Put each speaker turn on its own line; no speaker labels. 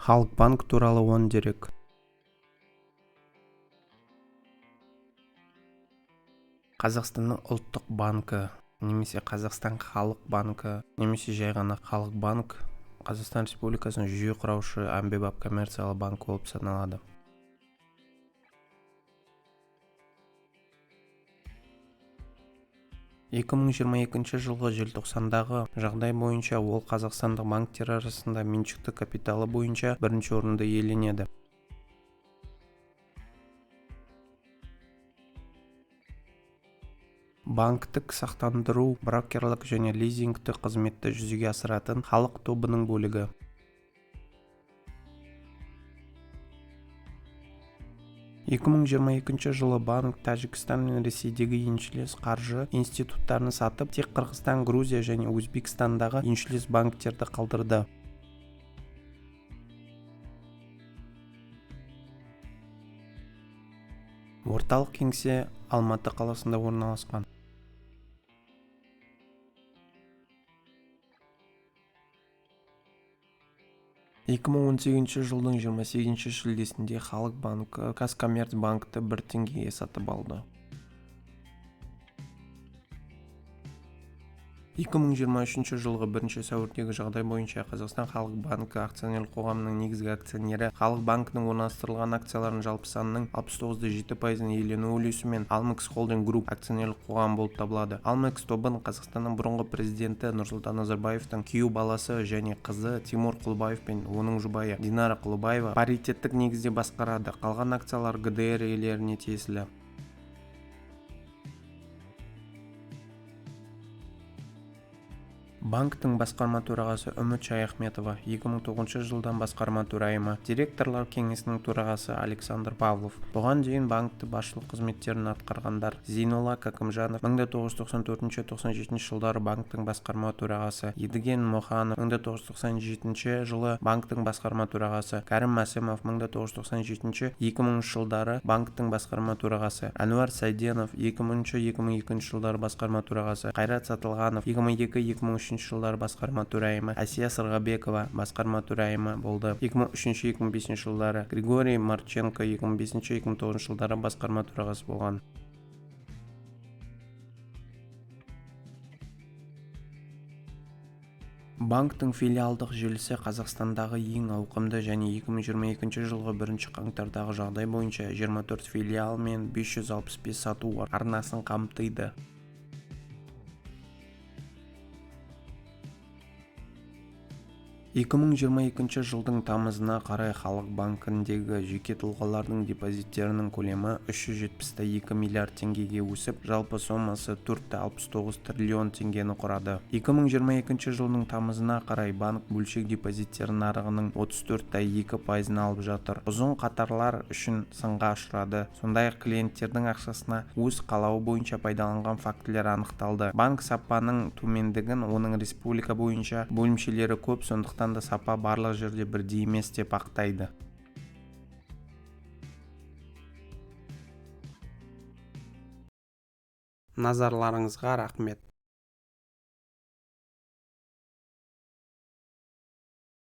Халық Банк туралы 10 дерек. Қазақстанның ұлттық банкі немесе Қазақстан Халық Банкі немесе жай ғана Халық Банк Қазақстан Республикасының жүйе құраушы әмбебап коммерциялы банкі болып саналады. 2022 жылғы желтоқсандағы жағдай бойынша ол қазақстандық банктер арасында меншікті капиталы бойынша бірінші орынды иеленеді. Банктік сақтандыру, брокерлік және лизингтік қызметті жүзеге асыратын Халық тобының бөлігі. 2022 жылы банк Тәжікстан мен Ресейдегі еншілес қаржы институттарын сатып, тек Қырғызстан, Грузия және Өзбекстандағы еншілес банктерді қалдырды. Орталық кеңсе Алматы қаласында орналасқан. 2018 жылдың 28 шілдесінде Халық Банкі Казкоммерцбанкті 1 теңгеге сатып алды. 2023 жылғы 1 сәуірдегі жағдай бойынша Қазақстан Халық Банкі акционерлік қоғамының негізгі акционері Халық Банкінің орналастырылған акцияларының жалпы санының 69,7%-ын иелену үлесімен Almex Holding Group акционерлік қоғамы болып табылады. Almex тобын Қазақстанның бұрынғы президенті Нұрсұлтан Назарбаевтың күйеу баласы және қызы Тимур Құлыбаев пен оның жұбайы Динара Құлыбаева паритеттік негізде басқарады. Қалған акциялар ГДР иелеріне тиесілі. Банктің басқарма төрағасы Үміт Шаяхметова, 2009 жылдан басқарма төрайымы, директорлар кеңесінің төрағасы Александр Павлов. Бұған дейін банкті басшылық қызметтерін атқарғандар: Зейнолла Кәкімжанов 1994-97 жылдары банктің басқарма төрағасы, Едіген Мұханов 1997 жылы банктің басқарма төрағасы, Кәрім Мәсімов 1997-2000 жылдары банктің басқарма төрағасы, Әнуар Сәйденов 2000-2002 жылдары басқарма төрағасы, Қайрат Сатылғанов 2002-2003 жылдары басқарма төрайымы, Әсия Сырғабекова басқарма төрайымы болды 2003-2005 жылдары, Григорий Марченко 2005-2009 жылдары басқарма төрағасы болған. Банктің филиалдық желісі Қазақстандағы ең ауқымды және 2022 жылғы 1 қаңтардағы жағдай бойынша 24 филиал мен 565 сату арнасын қамтиды. 2022 жылдың тамызына қарай Халық Банкіндегі жеке тұлғалардың депозиттерінің көлемі 372 миллиард теңгеге өсіп, жалпы сомасы 4,69 триллион теңгені құрады. 2022 жылдың тамызына қарай банк бөлшек депозиттер нарығының 34,2%-ын алып жатыр. Ұзын қатарлар үшін сынға ұшырады. Сондай-ақ клиенттердің ақшасына өз қалауы бойынша пайдаланған фактілер анықталды. Банк сапаның төмендігін оның республика бойынша бөлімшелері көп, сондықтан да сапа барлық жерде бірдей емес деп ақтайды. Назарларыңызға рахмет.